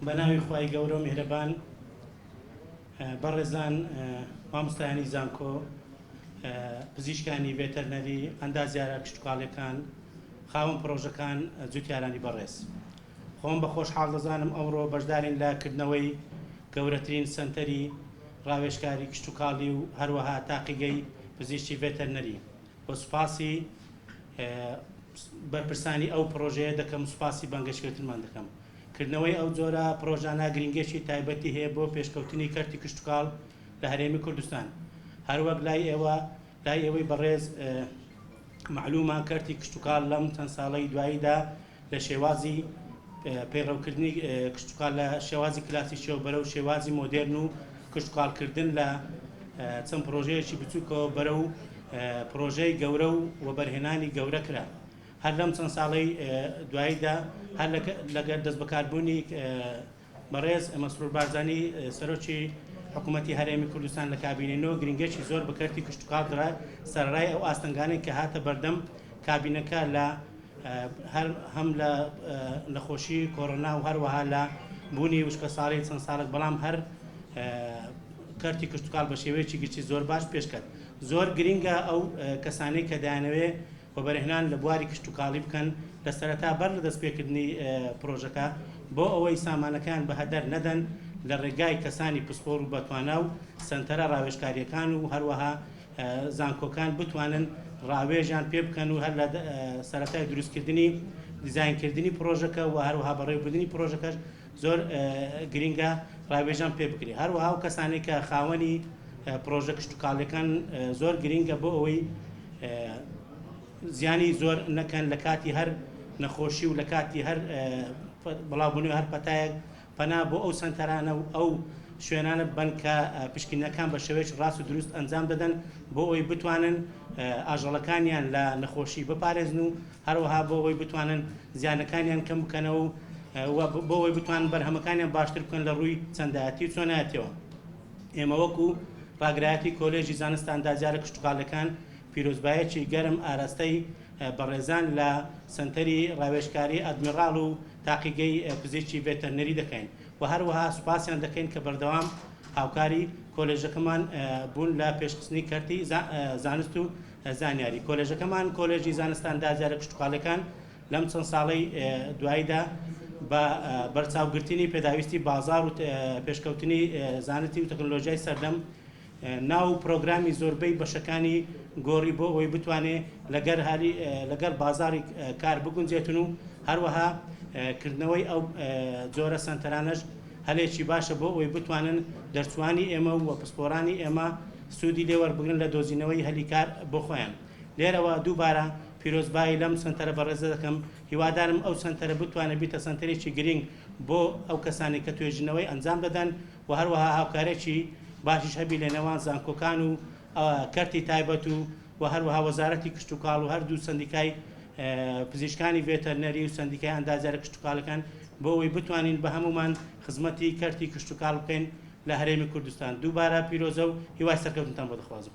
بەناوی خوای گەورە و میهرەبان. بەڕێزان مامۆستایانی زانکۆ، پزیشکانی ڤێتەرنەری، ئەندازیارە کشتوکاڵیەکان، خاوەن پڕۆژەکان، جوتیارانی بەڕێز. خۆم بە خۆشحاڵ دەزانم ئەمڕۆ بەشدارین لە کردنەوەی گەورەترین سەنتەری ڕاوێژکاری کشتوکاڵی و هەروەها تاقیگەی پزیشکی ڤێتەرنەری و سوپاسی بەرپرسانی ئەو پڕۆژەیە دەکەم و سوپاسی بانگهێشتکردنمان دەکەم. کردنەوەی ئەو جۆرە پڕۆژانە گرینگیەکی تایبەتی هەیە بۆ پێشکەوتنی کەرتی کشتوکاڵ لە هەرێمی کوردستان. هەروەک لای ئێوە لای ئێوەی بەڕێز مەعلومە کەرتی کشتوکاڵ لەم چەند ساڵەی دواییدا لە شێوازی پەیڕەوکردنی کشتوکاڵ لە شێوازی کلاسیکیەوە بەرەو شێوازی مۆدێرن و کشتوکاڵکردن لە چەند پڕۆژەیەکی بچووکەوە بەرەو پڕۆژەی گەورە و وەبەرهێنانی گەورە کرا. هەر لەم چەند ساڵەی دواییدا هەر لەگەر دەستبەکاربوونی بەڕێز مەسرور بارزانی سەرۆکی حکوومەتی هەرێمی کوردستان لە کابینەی نۆ گرنگێکی زۆر بە کەرتی کشتوکاڵ درا سەرەڕای ئەو ئاستەنگانەی کە هاتە بەردەم کابینەکە لە هەر هەم لە نەخۆشی کۆرۆنا و هەروەها لە بوونی وشکەساڵی چەند ساڵێک بەڵام هەر کەرتی کشتوکاڵ بە شێوەیەکی گشتی زۆر باش پێشکەت زۆر گرنگە ئەو کەسانەی کە دەیانەوێ وەبەرهێنان لە بواری کشتوکاڵی بکەن لە سەرەتا بەر لە دەستپێکردنی پرۆژەکە بۆ ئەوەی سامانەکەیان بە هەدەر نەدەن لە ڕێگای کەسانی پسپۆڕ و بەتوانا و سەنتەرە ڕاوێژکارییەکان و هەروەها زانکۆکان بتوانن ڕاوێژیان پێ بکەن و هەر لە سەرەتای دروستکردنی دیزاینکردنی پرۆژەکە و هەروەها بەڕێوەبردنی پرۆژەکەش زۆر گرینگە ڕاوێژیان پێ بکرێت هەروەها ئەو کەسانەی کە خاوەنی پرۆژە کشتوکاڵیەکان زۆر گرینگە بۆ ئەوەی زیانی زۆر نەکەن لە کاتی هەر نەخۆشی و لە کاتی هەر بڵاوبوونەوەی هەر پەتایەک پەنا بۆ ئەو سەنتەرانە و ئەو شوێنانە ببەن کە پشکنینەکان بە شێوەیەکی ڕاست و دروست ئەنجام دەدەن بۆ ئەوەی بتوانن ئاژەڵەکانیان لە نەخۆشی بپارێزن و هەروەها بۆ ئەوەی بتوانن زیانەکانیان کەم بکەنەوە و بۆ ئەوەی بتوانن بەرهەمەکانیان باشتر بکەن لە ڕووی چەندایەتی و چۆنایەتیەوە. ئێمە وەکو ڕاگرایەتی کۆلێژی زانستە ئەندازیارە کشتوکاڵیەکان پیرۆزبایەکی گەرم ئاراستەی بەڕێزان لە سەنتەری ڕاوێژکاری ئەدمیڕاڵ و تاقیگەی پزیشکی ڤێتەرنەری دەکەین و هەروەها سوپاسیان دەکەین کە بەردەوام هاوکاری کۆلێژەکەمان بوون لە پێشخستنی کەرتی زانست و زانیاری کۆلێژەکەمان کۆلێژی زانستە ئەندازیارە کشتوکاڵیەکان لەم چەند ساڵەی دواییدا بە بەرچاوگرتنی پێداویستی بازاڕ و پێشکەوتنی زانستی و تەکنەلۆژیای سەردەم، ناو و پرۆگرامی زۆربەی بەشەکانی گۆڕی بۆ ئەوەی بتوانێ لەگەر هەلی لەگەڵ بازاڕی کار بگونجێتن و هەروەها کردنەوەی ئەو جۆرە سەنتەرانەش هەلێکی باشە بۆ ئەوەی بتوانن دەرچووانی ئێمە و پسپۆڕانی ئێمە سوودی لێ وەربگرن لە دۆزینەوەی هەلی کار بۆ خۆیان. لێرەوە دووبارە پیرۆزبایی لەم سەنتەرە بەڕێزە دەکەم، هیوادارم ئەو سەنتەرە بتوانێت بیتە سەنتەرێکی گرینگ بۆ ئەو کەسانەی کە توێژینەوەی ئەنجام دەدەن و هەروەها هاوکارێکی باشیش هەبی لە نێوان زانکۆکان و کەرتی تایبەت و و هەروەها وەزارەتی کشتوکاڵ و هەردوو سەندیکای پزیشکانی ڤێتەرنەری و سەندیکای ئەندازیارە کشتوکاڵەکان بۆ ئەوەی بتوانین بە هەموومان خزمەتی کەرتی کشتوکاڵ بکەین لە هەرێمی کوردستان. دووبارە پیرۆزە و هیوای سەرکەوتنتان بۆ دەخوازم.